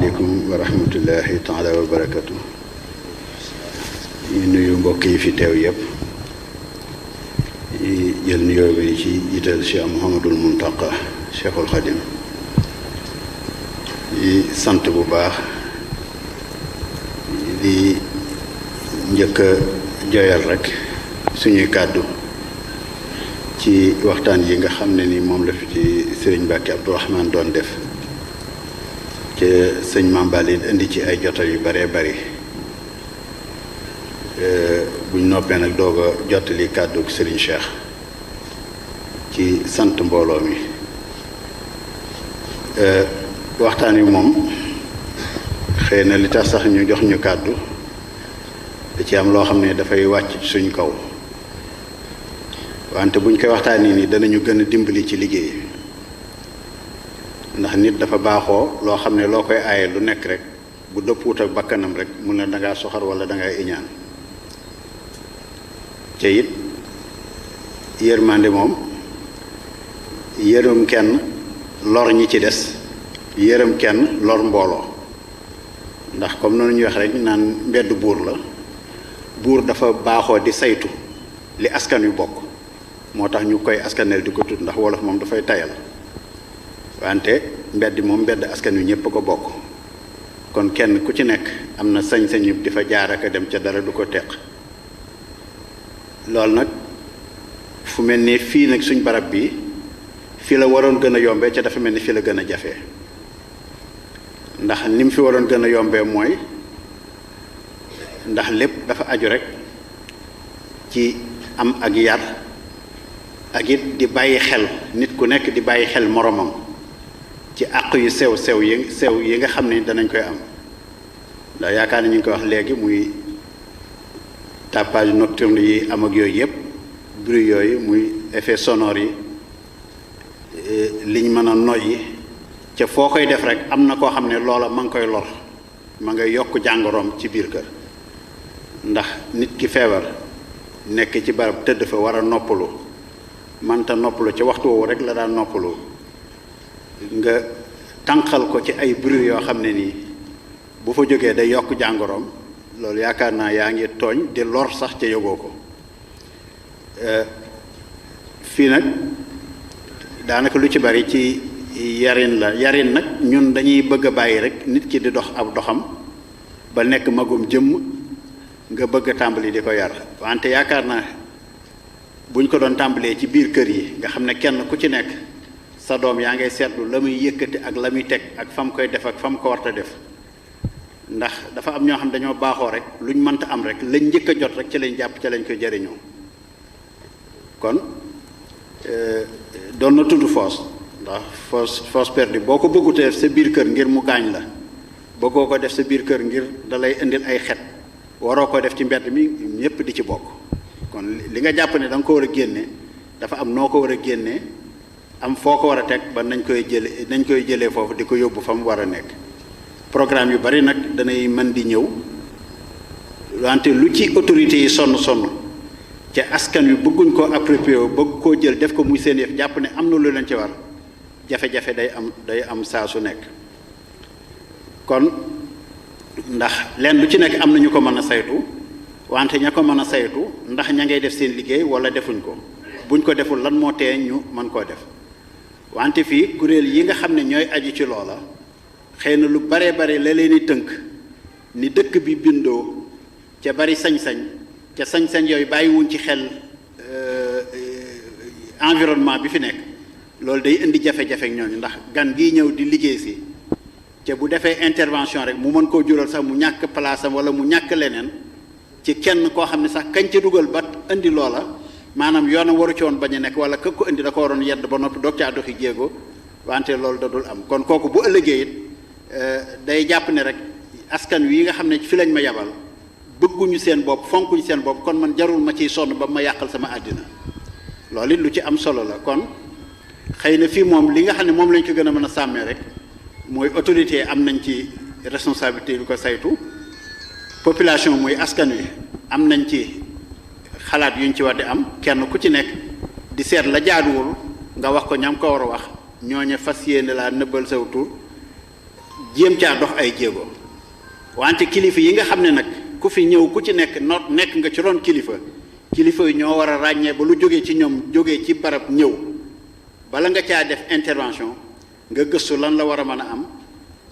asalaamaaleykum wa rahmatullahi taala wa barakatu. ñu nuyu mbokk yi fi teew yépp yi jël nuyoo bi ci jiital Cheikh Mouhamadul Muntaqa Cheikhul Khadim di sant bu baax di njëkk a joyal rek suñuy kàddu ci waxtaan yi nga xam ne ni moom la fi ci Sëriñ Mbàkke Abdourahmane doon def ci sëñ Mambali indi ci ay jotal yu baree bari buñ noppee nag doog a jottali kàddu Sëriñ Cheikh ci sant mbooloo mi. waxtaan wi moom xëy na li tax sax ñu jox ñu kàddu da ci am loo xam ne dafay wàcc suñ kaw wante buñ koy waxtaanee nii danañu gën a dimbali ci liggéey ndax nit dafa baaxoo loo xam ne loo koy aaye lu nekk rek bu dëppuut ak bakkanam rek mun na dangaa soxor wala dangaa iñaan ca it yërmande moom yërëm kenn lor ñi ci des yërëm kenn lor mbooloo ndax comme noonu ñuy wax rek naan mbedd buur la buur dafa baaxoo di saytu li askan wi bokk moo tax ñu koy askanel di ko tudd ndax wolof moom dafay tayal wante mbedd moom mbedd askan wi ñëpp a ko bokk kon kenn ku ci nekk am na sañ-sañu di fa jaar ak dem ca dara du ko teq loolu nag fu mel ni fii nag suñ barab bi fii la waroon gën a yombee ca dafa mel ni fii la gën a jafee ndax ni mu fi waroon gën a yombee mooy ndax lépp dafa aju rek ci am ak yar ak it di bàyyi xel nit ku nekk di bàyyi xel moromam ci àq yu sew yi nga xam ne danañ koy am ndax yaakaar ne ñu ngi koy wax léegi muy tapage nocturne yi am ak yooyu yëpp bruit yooyu muy effet sonore yi liñ mën a noyyi ca foo koy def rek am na koo xam ne loola ma ngi koy lor ma ngay yokk jàngoroom ci biir kër ndax nit ki feebar nekk ci barab tëdd fa war a noppalu manta noppalu ci waxtu woowu rek la daan noppalu nga tànqal ko ci ay bruit yoo xam ne nii bu fa jógee day yokk jàngoroom loolu yaakaar naa yaa ngi tooñ di lor sax ca yógoo ko fii nag daanaka lu ci bari ci yarin la yarin nag ñun dañuy bëgg a bàyyi rek nit ki di dox ab doxam ba nekk magum jëmm nga bëgg a tàmbali di ko yar wante yaakaar naa buñ ko doon tàmbalee ci biir kër yi nga xam ne kenn ku ci nekk sa doom yaa ngay seetlu la muy yëkkati ak la muy teg ak fam koy def ak fam ko warta def ndax dafa am ñoo xam dañoo baaxoo rek luñ mënta am rek lañ njëkk a jot rek ci lañ jàpp ci lañ koy jëriñoo kon doon na tudd foos ndax foos perdue boo ko bëggutee def sa biir kër ngir mu gaañ la bëggoo ko def sa biir kër ngir da lay indil ay xet waroo ko def ci mbedd mi ñépp di ci bokk kon li nga jàpp ne da nga ko war a génne dafa am noo ko war a génnee am foo ko war a teg ba nañ koy jëlee foofu di ko yóbbu fa mu war a nekk programme yu bari nag danay mën di ñëw wante lu ci autorités yi sonn ca askan wi bëgguñ koo approprié bëgg koo jël def ko muy seen yëf jàpp ne am na lu leen ci war jafe-jafe day am saa su nekk kon ndax leen lu ci nekk am na ñu ko mën a saytu wante ña ko mën a saytu ndax ña ngay def seen liggéey wala defuñ ko buñ ko deful lan moo tee ñu mën koo def wante fii kuréel yi nga xam ne ñooy aju ci loola xëy na lu baree bare la leen di tënk ni dëkk bi bindoo ca bari sañ-sañ ca sañ-sañ yooyu bàyyiwuñ ci xel environnement bi fi nekk loolu day indi jafe-jafe ak ñooñu ndax gan gii ñëw di liggéey si ca bu defee intervention rek mu mën koo jural sax mu ñàkk place am wala mu ñàkk leneen ci kenn koo xam ne sax kañ ca dugal ba indi loola maanaam yoonam waru ci woon bañ a nekk wala këg ko indi da ko waroon yedd ba noppi doog caa doxi jéego wante loolu da dul am kon kooku bu ëllëgee it day jàpp ne rek askan wi nga xam ne fi lañ ma yabal bëgguñu seen bopp fonkuñu seen bopp kon man jarul ma ciy sonn ba ma yàqal sama àddina loolu it lu ci am solo la kon xëy na fii moom li nga xam ne moom lañ ko gën a mën a sàmmee rek mooy autorité am nañ ci responsabilité lu ko saytu population muy askan wi am nañ ci xalaat yuñ ci war di am kenn ku ci nekk di seet la jaaduwul nga wax ko ñam ko war a wax ñooñe fas yéene laa nëbbal saw tur jéem caa dox ay jéego wante kilifa yi nga xam ne nag ku fi ñëw ku ci nekk nekk nga ci ron kilifa yi ñoo war a ràññee ba lu jógee ci ñoom jógee ci barab ñëw bala nga caa def intervention nga gëstu lan la war a mën a am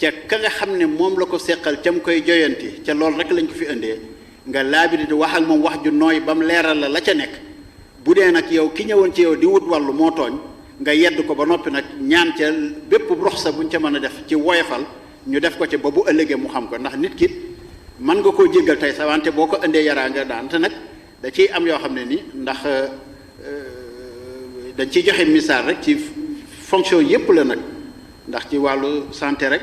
ca ka nga xam ne moom la ko seqal ca mu koy joyanti ca loolu rek lañ ko fi indee nga laabiri di wax ak moom wax ju nooy ba mu leeral la ca nekk bu dee nag yow ki ñëwoon ci yow di wut wàllu moo tooñ nga yedd ko ba noppi nag ñaan ca bépp roxsa buñ ca mën a def ci woyofal ñu def ko ca ba bu ëllëgee mu xam ko ndax nit ki mën nga koo jéggal tey sa wante boo ko indee yaraa nga daan te nag da ciy am yoo xam ne ni ndax dañ ciy joxe misaal rek ci fonction yépp la nag ndax ci wàllu santé rek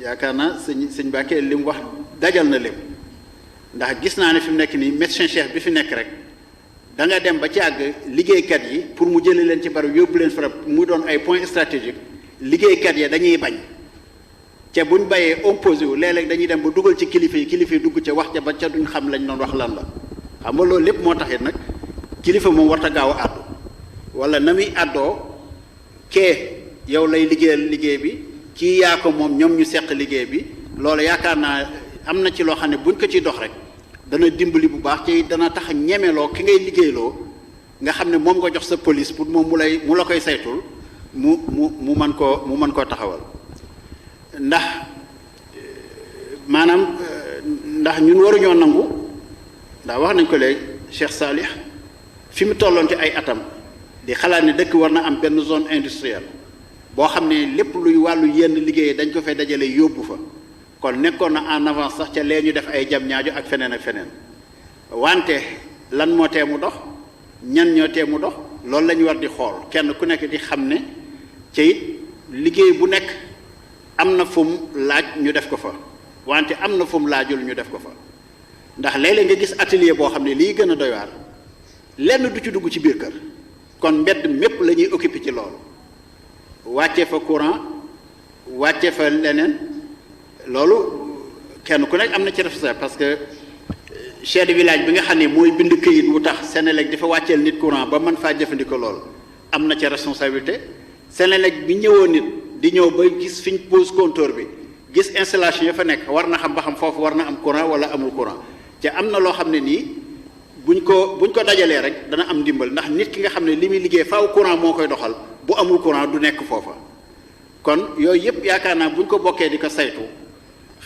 yaakaar naa sëñ Mbàkke li mu wax dajal na lépp ndax gis naa ne fi mu nekk nii médecin chef bi fi nekk rek da nga dem ba ci àgg liggéeykat yi pour mu jëlee leen ci barab yóbbu leen farab mu doon ay points stratégiques liggéeykat yi dañuy bañ ca buñ bàyyee opposé wu léeg-léeg dañuy dem ba dugal ci kilifa yi dugg ca wax ca ba ca duñ xam lañ doon wax lan la xam nga loolu lépp moo taxit nag kilifa moom warta gaaw a àddu wala na muy àddoo kee yow lay liggéeyal liggéey bi kii yaa ko moom ñoom ñu seq liggéey bi loolu yaakaar naa am na ci loo xam ne buñ ko ciy dox rek dana dimbali bu baax ci dana tax ñemeloo ki ngay liggéeyloo nga xam ne moom nga jox sa police pour moom mu la koy saytul mu mën koo taxawal ndax maanaam ndax ñun waruñoo nangu ndax wax nañ ko léegi Cheikh Salih fi mu tolloon ci ay atam di xalaat ne dëkk war na am benn zone industrielle boo xam ne lépp luy wàllu yenn liggéey dañ ko fay dajale yóbbu fa kon nekkoon na en avance sax ca lee ñu def ay jam ñaajo ak feneen ak feneen wante lan moo tee mu dox ñan ñoo tee mu dox loolu la ñu war di xool kenn ku nekk di xam ne ca it liggéey bu nekk am na fu mu laaj ñu def ko fa wante am na fu mu laajul ñu def ko fa ndax léeg-léeg nga gis atelier boo xam ne lii gën a doy waar lenn du ci dugg ci biir kër kon mbedd mépp la ñuy occupé ci loolu wàccee fa courant wàccee fa leneen loolu kenn ku nekk am na ci responsabilité parce que chef de village bi nga xam ne mooy bind këyit wu tax Senelec dafa wàcceel nit courant ba mën faa jëfandikoo loolu am na ci responsabilité Senelec bi ñëwoon nit di ñëw ba gis fi ñu pose compteur bi gis installation ya fa nekk war na xam ba xam foofu war na am courant wala amul courant te am na loo xam ne nii buñ ko dajalee rek dana am ndimbal ndax nit ki nga xam ne li muy liggéey faaw courant moo koy doxal bu amul courant du nekk foofa kon yooyu yëpp yaakaar naa buñ ko bokkee di ko saytu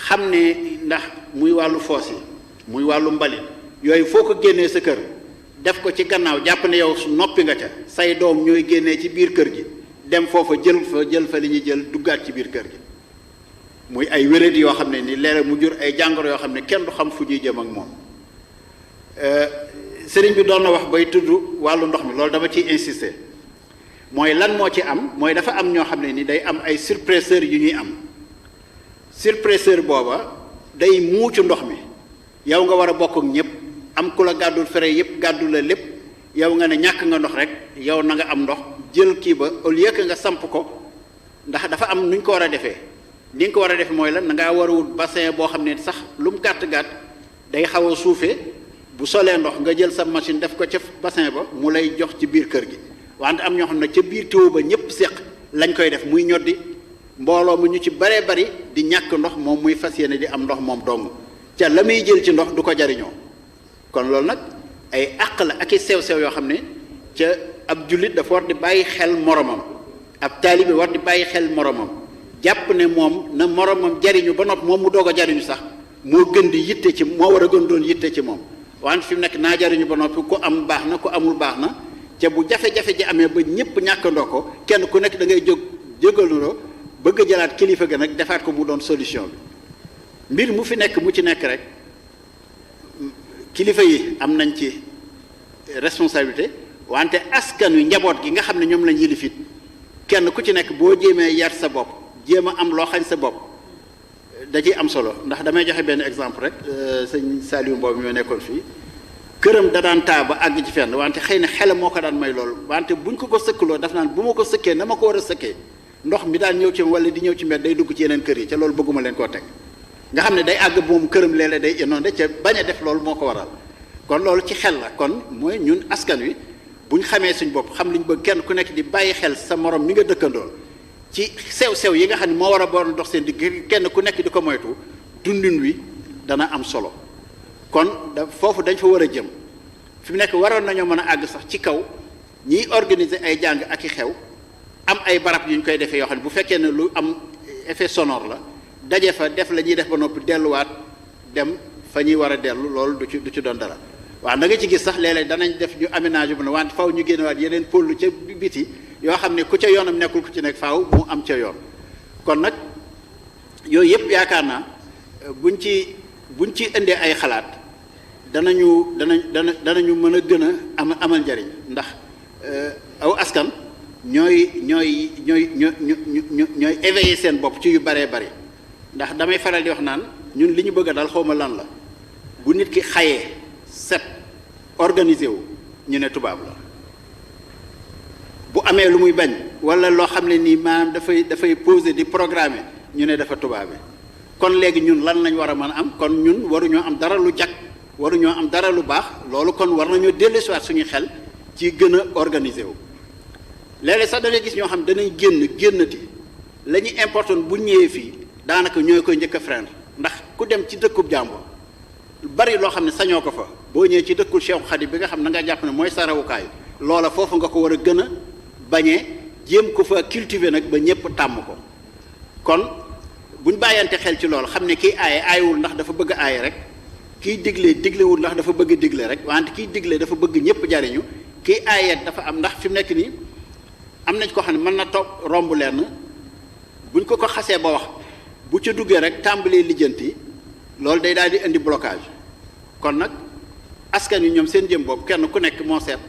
xam ne ndax muy wàllu foos yi muy wàllu mbalit yooyu foo ko génnee sa kër def ko ci gannaaw jàpp ne yow noppi nga ca say doom ñooy génnee ci biir kër gi dem foofa jël fa li ñuy jël duggaat ci biir kër gi muy ay wéradi yoo xam ne ni léeg-léeg mu jur ay jàngoro yoo xam ne kenn du xam fu ñuy jëm ak moom sëriñ bi doon na wax bay tudd wàllu ndox mi loolu dama ciy insister mooy lan moo ci am mooy dafa am ñoo xam ne ni day am ay surpresseurs yu ñuy am surpresseur booba day muucu ndox mi yow nga war a bokk ak ñëpp am ku la gàddul fere yëpp gàddu la lépp yow nga ne ñàkk nga ndox rek yow na nga am ndox jël kii ba au lieu que nga samp ko ndax dafa am nu ñu ko war a defee ni nga ko war a defee mooy lan da ngaa war a wut bassin boo xam ne sax lu mu gàtt-gàtt day xaw a suufee bu solee ndox nga jël sa machine def ko ca bassin ba mu lay jox ci biir kër gi wante am ñoo xam ne ca biir tuyau ba ñëpp seq lañ koy def muy ñoddi mbooloo mu ñu ci baree bari di ñàkk ndox moom muy fas yéene di am ndox moom dong ca la muy jël ci ndox du ko jariñoo kon loolu nag ay àq la ak i sew-sew yoo xam ne ca ab jullit dafa war di bàyyi xel moromam ab taalibe war di bàyyi xel moromam jàpp ne moom na moromam jariñu ba nopp moom mu doog a jariñu sax moo gën di yitte ci moo war a gën doon yitte ci moom wante fi mu nekk naa jariñu ba noppi ku am baax na ku amul baax na ca bu jafe-jafe ji amee ba ñëpp ñàkkandoo ko kenn ku nekk da ngay jógaloo bëgg a jëlaat kilifa ga nag defaat ko mu doon solution bi mbir mu fi nekk mu ci nekk rek kilifa yi am nañ ci responsabilité wante askan wi njaboot gi nga xam ne ñoom lañ yilifit kenn ku ci nekk boo jéemee yar sa bopp jéem a am loo xañ sa bopp da ciy am solo ndax damay joxe benn exemple rek sëñ Saliou Mbow mi ñoo nekkoon fii këram da daan taa ba àgg ci fenn wante xëy na xelam moo ko daan may loolu wante buñ ko sëkkaloo daf naan bu ma ko sëkkee na ma ko war a sëkkee ndox mi daan ñëw ci wala di ñëw ci mbedd day dugg ci yeneen kër yi ca loolu bëgguma leen koo teg nga xam ne day àgg moom këram léeg-léeg day inondé ca bañ a def loolu moo ko waral kon loolu ci xel la kon mooy ñun askan wi bu ñu xamee suñ bopp xam li ñu bëgg kenn ku nekk di bàyyi xel sa morom mi nga dëkkandool ci sew-sew yi nga xam ne moo war a boon dox seen digg kenn ku nekk di ko moytu dundin wi dana am solo kon foofu dañ fa war a jëm fi mu nekk waroon nañoo mën a àgg sax ci kaw ñiy organiser ay jàng ak i xew am ay barab yu ñu koy defee yoo xam ne bu fekkee ne lu am effet sonore la daje fa def la ñuy def ba noppi delluwaat dem fa ñuy war a dellu loolu du ci doon dara waaw na nga ci gis sax léeg-léeg danañ def ñu aménage bu ne wante faw ñu génnewaat yeneen pôle ca biti yoo xam ne ku ca yoonam nekkul ku ci nekk faaw mu am ca yoon kon nag yooyu yëpp yaakaar naa buñ ci indee ay xalaat danañu mën a gën a amal njariñ ndax aw askan ñooy éveiller seen bopp ci yu baree bari ndax damay faral di wax naan ñun li ñu bëgg a dal xawma lan la bu nit ki xayee set organisé wu ñu ne tubaab la bu amee lu muy bañ wala loo xam ne nii maanaam dafay poser di programmer ñu ne dafa tubaabe kon léegi ñun lan lañ war a mën a am kon ñun waruñoo am dara lu jag waruñoo am dara lu baax loolu kon war nañoo dellusiwaat suñu xel ci gën a organisé wu léeg-léeg sax da ngay gis ñoo xam danañ génnati la ñuy important bu ñëwee fii daanaka ñooy koy njëkk a freindre ndax ku dem ci dëkkub jàmbur bari loo xam ne sañoo ko fa boo ñëwee ci dëkkul Cheikh Khadim bi nga xam ne nga jàpp ne mooy sa rawukaay loola foofu nga ko war a gën a bañee jéem ko fa cultiver nag ba ñëpp tàmm ko kon buñ bàyyante xel ci loolu xam ne kiy aaye aayewul ndax dafa bëgg aaye rek kiy diglewul ndax dafa bëgg digle rek wante kiy digle dafa bëgg ñëpp jariñu kiy aaye dafa am ndax fi mu nekk nii am nañ ko xam ne mën na toog romb lenn buñ ko xasee ba wax bu ca duggee rek tàmbalee lijjanti loolu day daal di indi blocage kon nag askan wi ñoom seen jëm boobu kenn ku nekk moo seet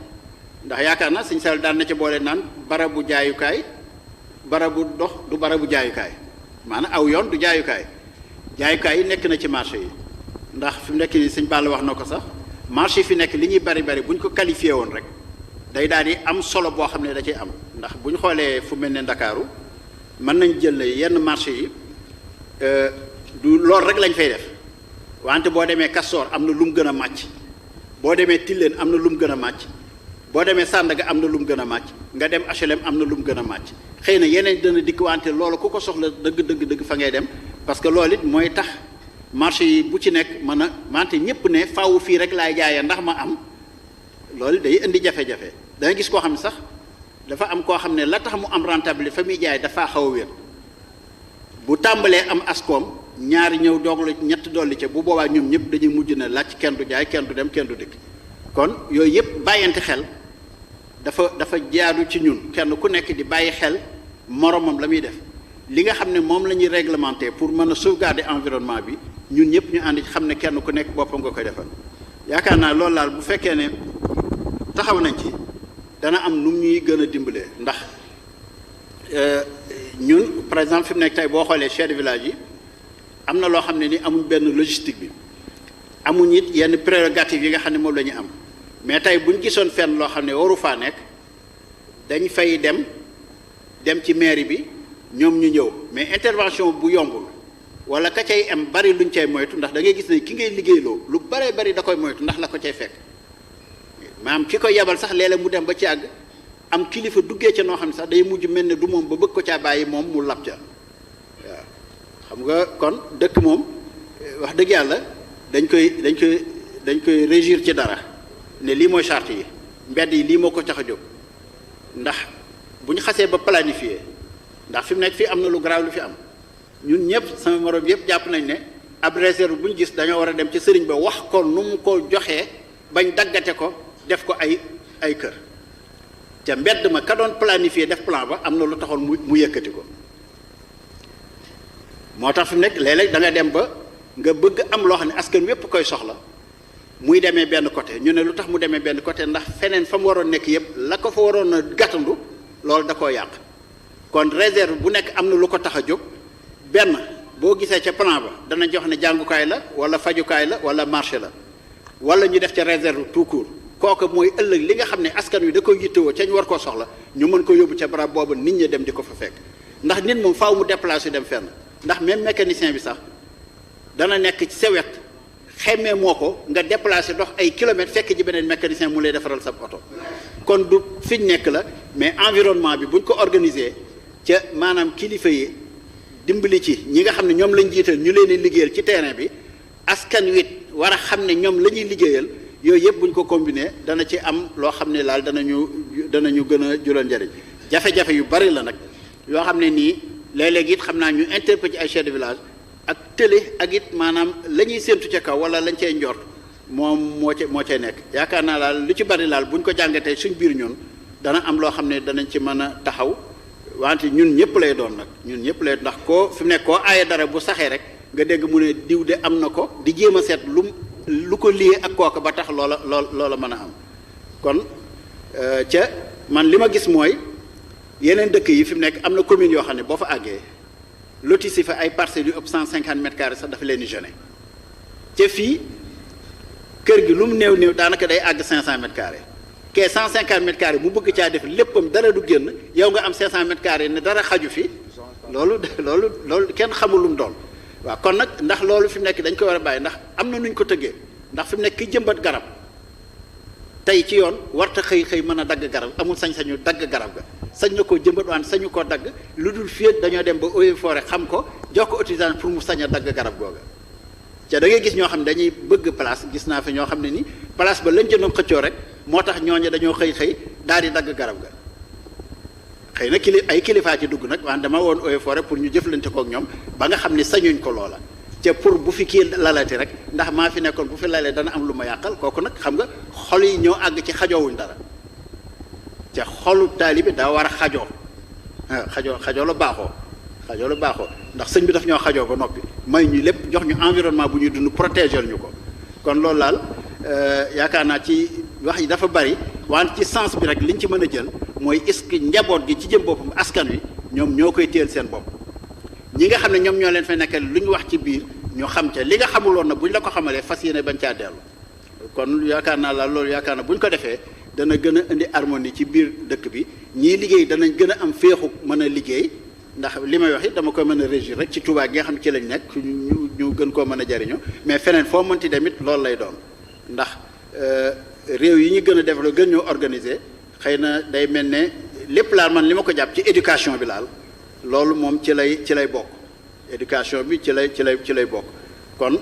ndax yaakaar na suñ sal daan na ca boole naan barabu jaayukaay barabu dox du barabu jaayukaay maanaam aw yoon du jaayukaay yi nekk na ci marché yi ndax fi mu nekk nii suñ Balla wax na ko sax marché yi fi nekk li ñuy bari buñ ko qualifié woon rek day daal di am solo boo xam ne da ciy am ndax bu ñu xoolee fu mel ne Ndakaaru mën nañ jël yenn marché yi du loolu rek lañ fay def wante boo demee Castor am na lu mu gën a màcc boo demee Tilène am na lu mu gën a màcc boo demee Sandaga am na lu mu gën a màcc nga dem HLM am na lu mu gën a màcc xëy na yeneen dana dikk wante loolu ku ko soxla dëgg fa ngay dem parce que loolu it mooy tax marché yi bu ci nekk mën a wante ñëpp ne faaw fii rek laay jaayee ndax ma am loolu day indi jafe-jafe da nga gis koo xam ne sax dafa am koo xam ne la tax mu am rentabilité fa muy jaay dafaa xaw a wér bu tàmbalee am askoom ñaari ñëw doog la ñett dolli ca bu boobaa ñoom ñëpp dañuy mujj na laaj kenn du jaay kenn du dem kenn du dikk kon yooyu yëpp bàyyante xel dafa jaadu ci ñun kenn ku nekk di bàyyi xel moromam la muy def li nga xam ne moom la ñuy réglementer pour mën a sauvegarder environnement bi ñun ñëpp ñu ànd ci xam ne kenn ku nekk boppam nga koy defal yaakaar naa loolu laal bu fekkee ne taxaw nañ ci dana am nu ñuy gën a dimbalee ndax ñun par exemple fi mu nekk tey boo xoolee chef de village yi am na loo xam ne ni amuñ benn logistique bi amuñ it yenn prérogative yi nga xam ne moom la ñu am mais tey buñ gisoon fenn loo xam ne waru faa nekk dañ fay dem ci mairie bi ñoom ñu ñëw mais intervention bu yombul wala ka cay am bari luñ cay moytu ndax da ngay gis ne ki ngay liggéeyloo lu baree bari da koy moytu ndax la ko cay fekk maanaam ki koy yebal sax léeg-léeg mu dem ba ci àgg am kilifa duggee ca noo xam ne sax day mujj mel ne du moom ba bëgg ko caa bàyyi moom mu lab ca waaw xam nga kon dëkk moom wax dëgg yàlla dañ koy régir ci dara ne lii mooy charte yi mbedd yi lii moo ko tax a jóg ndax bu ñu xasee ba planifier ndax fi mu nekk fii am na lu garaaw lu fi am ñun ñëpp sama morom yëpp jàpp nañ ne ab réserve bu ñu gis dañoo war a dem ci sëriñ ba wax ko nu mu ko joxee bañ daggate ko def ko ay kër ca mbedd ma ka doon planifier def plan ba am na lu taxoon mu yëkkati ko moo tax fi mu nekk léeg-léeg da nga dem ba nga bëgg am loo xam ne askan wépp koy soxla muy demee benn côté ñu ne lu tax mu demee benn côté ndax feneen fa mu waroon nekk yëpp la ko fa waroon a gàttandu loolu da koo yàq kon réserve bu nekk am na lu ko tax a jóg benn boo gisee ca plan ba dana jox ne jàngukaay la wala fajukaay la wala marché la wala ñu def ca réserve tout court kooku mooy ëllëg li nga xam ne askan wi da koy yittewoo ca ñu war koo soxla ñu mën ko yóbbu ca barab boobu nit ñi dem di ko fa fekk ndax nit moom faaw mu déplacé dem fenn ndax même mécanicien bi sax dana nekk ci sa wet xemmee moo ko nga déplacé dox ay kilomètres fekk ji beneen mécanicien mu lay defaral sa oto kon du fiñ nekk la mais environnement bi buñ ko organiser ca maanaam kilifa yi dimbali ci ñi nga xam ne ñoom lañ jiital ñu leen di liggéeyal ci terrain bi askan wi war a xam ne ñoom la ñuy liggéeyal yooyu yëpp bu ñu ko combiné dana ci am loo xam ne laal danañu gën a jural njëriñ jafe-jafe yu bari la nag yoo xam ne nii léeg-léeg it xam naa ñu interpellé ay chef de village ak télé ak it maanaam la ñuy séentu ca kaw wala lañ cey njort moom moo cay nekk yaakaar naa daal lu ci bari laal bu ñu ko jàngatee suñ biir ñun dana am loo xam ne danañ ci mën a taxaw wante ñun ñëpp lay doon nag ñun ñëpp lay ndax koo fi mu nekk koo aaye dara bu saxee rek nga dégg mu ne diw de am na ko di jéem a seet lu ko liyee ak kooka ba tax loola mën a am kon ca man li ma gis mooy yeneen dëkk yi fi mu nekk am na commune yoo xam ne boo fa àggee lotissé fa ay parcelles yu ëpp 150 mètres carrés sax dafa leen di gêner ca fii kër gi lu mu néew daanaka day àgg 500 mètres carrés kee 150 mètres carrés mu bëgg caa def léppam dara du génn yow nga am 500 mètres carrés ne dara xaju fi loolu kenn xamul lu mu doon waaw kon nag ndax loolu fi mu nekk dañ ko war a bàyyi ndax am na nuñ ko tëggee ndax fi mu nekk ki jëmbat garab tey ci yoon warta xëy mën a dagg garab amul sañ-sañu dagg garab ga sañ na koo jëmbat waan sañu koo dagg lu dul fii dañoo dem ba eaux et forêt xam ko jox ko autorisation pour mu sañ a dagg garab googa ca da ngay gis ñoo xam ne dañuy bëgg place gis naa fi ñoo xam ne ni place ba lañ jëndoon xëccoo rek moo tax ñooñu dañoo xëy daal di dagg garab ga xëy na ay kilifaa ci dugg nag waan dama woon eaux et forêt pour ñu jëflante kook ñoom ba nga xam ne sañuñ ko loola ca pour bu fi kii lalati rek ndax maa fi nekkoon bu fi lalee dana am lu ma yàqal kooku nag xam nga xol yi ñoo àgg ci xajoowuñ dara ca xolu taalibe daa war a xajoo la baaxoo ndax sëñ bi daf ñoo xajoo ba noppi may ñu lépp jox ñu environnement bu ñuy dund protéger ñu ko kon loolu laal yaakaar naa ci wax yi dafa bari wante ci sens bi rek liñ ci mën a jël mooy est-ce que njaboot gi ci jëm boppam askan wi ñoom ñoo koy téel seen bopp ñi nga xam ne ñoom ñoo leen fa nekkal lu ñu wax ci biir ñu xam ca li nga xamuloon na bu ñu la ko xamalee fas yéene bañ caa dellu kon yaakaar naa la loolu yaakaar naa bu ñu ko defee dana gën a indi harmonie ci biir dëkk bi ñii liggéey danañ gën a am féexu mën a liggéey ndax li may wax it dama koy mën a régir rek ci Touba gi nga xam ne ci lañ nekk ñu gën koo mën a jariñu mais feneen foo mënti demit loolu lay doon ndax réew yi ñu gën a développé gën ñoo organiser xëy na day mel ne lépp laal man li ma ko jàpp ci éducation bi laal loolu moom ci lay bokk éducation bi ci lay bokk kon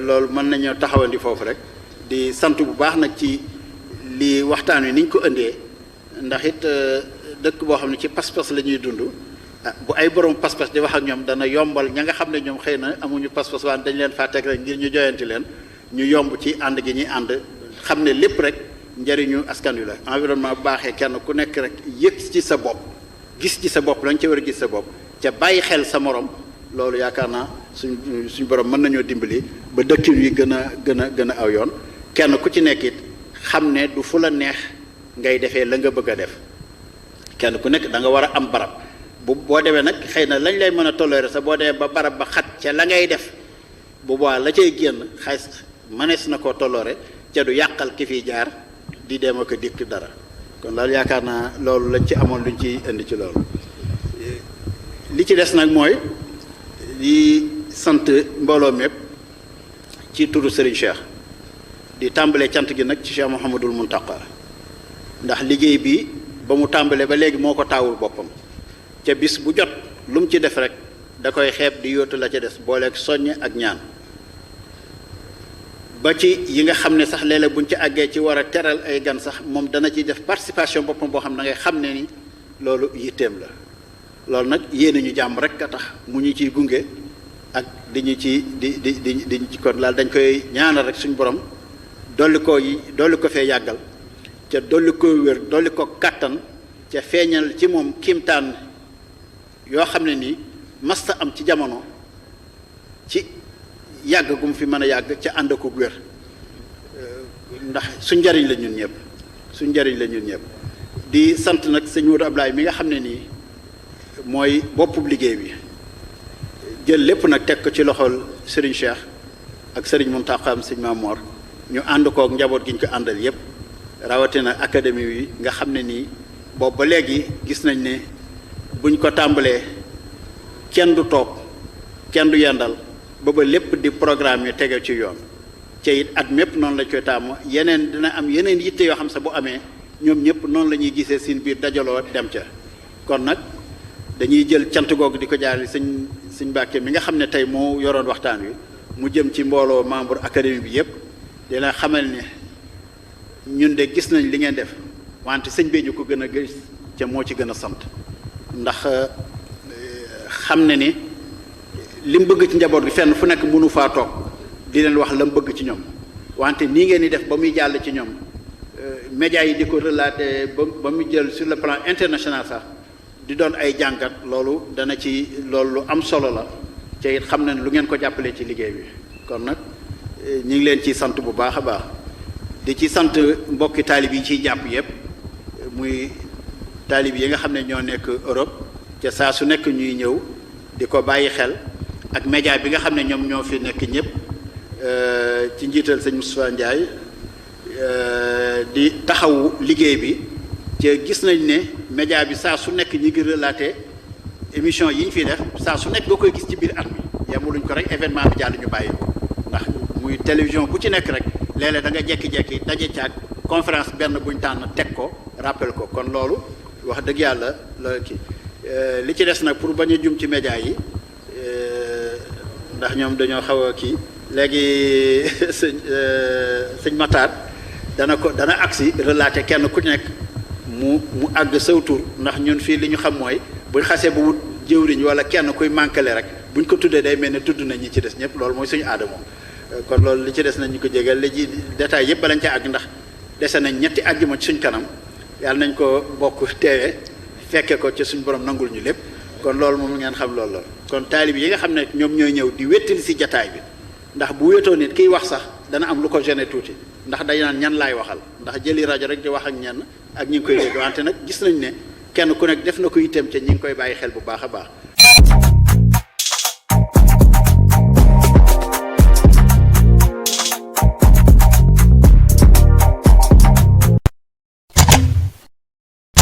loolu mën nañoo taxawandi foofu rek di sant bu baax nag ci li waxtaan wi ni ñu ko indee ndax it dëkk boo xam ne ci pas-pas la ñuy dund bu ay borom pas-pas di wax ak ñoom dana yombal ña nga xam ne ñoom xëy na amuñu pas-pas waan dañ leen faa teg rek ngir ñu joyanti leen ñu yomb ci ànd gi ñuy ànd xam ne lépp rek njëriñu askan wi la environnement bu baaxee kenn ku nekk rek yëg ci sa bopp gis ci sa bopp la nga ca war a gis sa bopp ca bàyyi xel sa morom loolu yaakaar naa suñ borom mën nañoo dimbali ba dëkkin wi gën a aw yoon kenn ku ci nekk it xam ne du fu la neex ngay defee la nga bëgg a def kenn ku nekk da nga war a am barab boo demee nag xëy na lañ lay mën a toléré sa boo demee ba barab ba xat ca la ngay def bu boobaa la cay génn xaalis mënees na koo toléré ca du yàqal ki fiy jaar di dem ak dikk dara kon loolu yaakaar naa loolu lañ ci amoon luñ ci indi ci loolu li ci des nag mooy di sant mbooloo mépp ci turu Serigne Cheikh di tàmbalee cant gi nag ci Cheikh Mouhamadul Mountakha ndax liggéey bi ba mu tàmbalee ba léegi moo ko taawul boppam ca bis bu jot lu mu ci def rek da koy xeeb di yóotu la ca des booleeg soññ ak ñaan ba ci yi nga xam ne sax léeg-léeg buñ ci àggee ci war a teral ay gan sax moom dana ci def participation boppam boo xam ne da ngay xam ne ni loolu yitteem la loolu nag yéene ñu jàmm rek a tax mu ñu ciy gunge ak di ñu ci di ci kon laal dañ koy ñaanal rek suñu borom dolli ko fee yàggal ca dolli ko wér dolli ko kàttan ca feeñal ci moom kiimtaan yoo xam ne nii masta am ci jamono ci yàgg gu mu fi mën a yàgg ca ànd ko wér ndax suñ njariñ la ñun ñëpp di sant nag sëñ Modou Ablaye mi nga xam ne nii mooy boppub liggéey bi jël lépp nag teg ko ci loxol Serigne Cheikh ak Serigne Mountakha sëñ Mamor ñu ànd kook njaboot gi ñu ko àndal yépp rawatina académie yi nga xam ne nii boobu ba léegi gis nañ ne buñ ko tàmbalee kenn du toog kenn du yendal ba lépp di programme yu tege ci yoon ca it at mépp noonu la koy taamu yeneen dina am yeneen yitte yoo xam sa bu amee ñoom ñëpp noonu la ñuy gisee seen biir dajaloo dem ca kon nag dañuy jël cant googu di ko jaarale sëñ Mbàkke mi nga xam ne tey moo yoroon waxtaan wi mu jëm ci mbooloo membre académie bi yëpp dina xamal ne ñun de gis nañ li ngeen def wante sëñ bi ñu ko gën a gis ca moo ci gën a sant ndax xam ne ni li mu bëgg ci njaboot gi fenn fu nekk mënu faa toog di leen wax la mu bëgg ci ñoom wante nii ngeen di def ba muy jàll ci ñoom médias yi di ko relater ba mu jël sur le plan international sax di doon ay jàngat loolu dana ci loolu lu am solo la te it xam na ne lu ngeen ko jàppalee ci liggéey bi kon nag ñu ngi leen ciy sant bu baax a baax di ci sant mbokki taalib yi ciy jàpp yëpp muy taalib yi nga xam ne ñoo nekk Europe ca saa su nekk ñuy ñëw di ko bàyyi xel ak média bi nga xam ne ñoom ñoo fi nekk ñëpp ci njiital sëñ Moustapha Ndiaye di taxawu liggéey bi ci gis nañ ne média bi saa su nekk ñi ngi relaté émission yi ñu fiy def saa su nekk nga koy gis ci biir at mi yemuluñ ko rek événement bi jàll ñu bàyyi ko ndax muy télévision bu ci nekk rek léeg-léeg da nga jekki-jekki daje caag conférence benn buñ tànn teg ko rappel ko kon loolu wax dëgg yàlla la kii li ci des nag pour bañ a jum ci média yi ndax ñoom dañoo xaw a kii léegi sëñ Matar dana agsi relaté kenn ku nekk mu àgg saw tur ndax ñun fii li ñu xam mooy buñ xasee bu wut jëwriñ wala kenn kuy manquele rek buñ ko tuddee day mel ne tudd nañ ñi ci des ñëpp loolu mooy suñu aada moom kon loolu li ci des nañ ñu ko jégal léegi détail yëpp balañ ca àgg ndax dese nañ ñetti àjjuma ci suñ kanam yàlla nañ ko bokk teewe fekke ko ci suñ borom nangul ñu lépp kon loolu moom ngeen xam loolu la kon taalib yi nga xam ne ñoom ñooy ñëw di wéttali si jataay bi ndax bu wéetoo nit kiy wax sax dana am lu ko gêné tuuti ndax dañ naan ñan laay waxal ndax jëli rajo rek di wax ak ñi ngi koy dégg wante nag gis nañ ne kenn ku nekk def na ko itam ca ñi ngi koy bàyyi xel bu baax a baax